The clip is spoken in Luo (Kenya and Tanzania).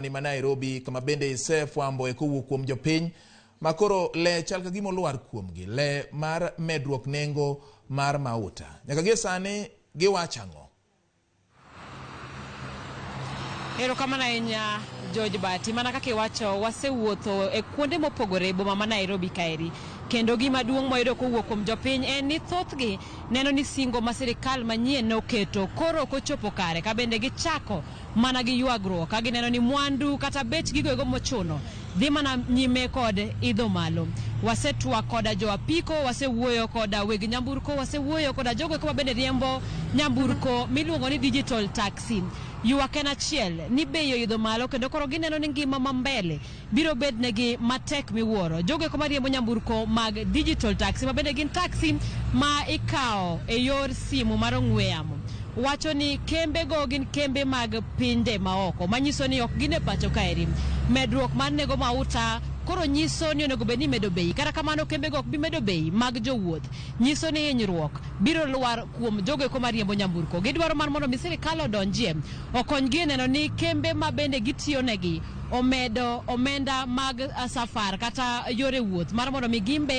Ni ma Nairobi kama bende isefwambo e kowuok kuom jopiny ma koro le chal ka gima olwar kuomgi, le mar medruok nengo mar mauta. Nyaka gie sani giwacho ang'o? Erokamano ahinya George Bati. Mana kaka iwacho, wasewuotho e kuonde mopogore e boma ma Nairobi kaeri. Kendo gima duong' mwayudo kowuok kuom jopiny en ni thothgi neno ni singo ma sirikal manyien noketo koro ok ochopo kare ka bende gichako mana gi ywagruok ka gineno ni mwandu kata bech gigo ego mochuno dhi mana nyime kod idho malo. Wasetwak koda jo apiko, wasewuoyo koda weg nyamburko, wasewuoyo koda jogo eko mabende riembo nyamburko miluongo ni digital taxi. Ywak en achiel ni bei oidho malo kendo koro gineno ni ngima ma mbele biro bednegi matek miwuoro. Jogo eko mariembo nyamburko mag digital taxi ma bende gin taxi ma ikawo e yor simu mar ong'we yamo wacho ni kembego gin kembe mag pinje maoko manyiso ni ok gin e pacho kaeri. Medruok mar nengo mauta koro nyiso ni onego bed ni imedo bei. Kata kamano kembego ok bi medo bei mag jowuoth. Nyiso ni hinyruok biro lwar kuom jogo eko mariembo nyamburko. Gidwaro mar mondo mi sirikal odonjie okonygi e neno ni kembe ma bende gitiyonegi omedo omenda mag safar kata yore wuoth mar mondo mi gimbe.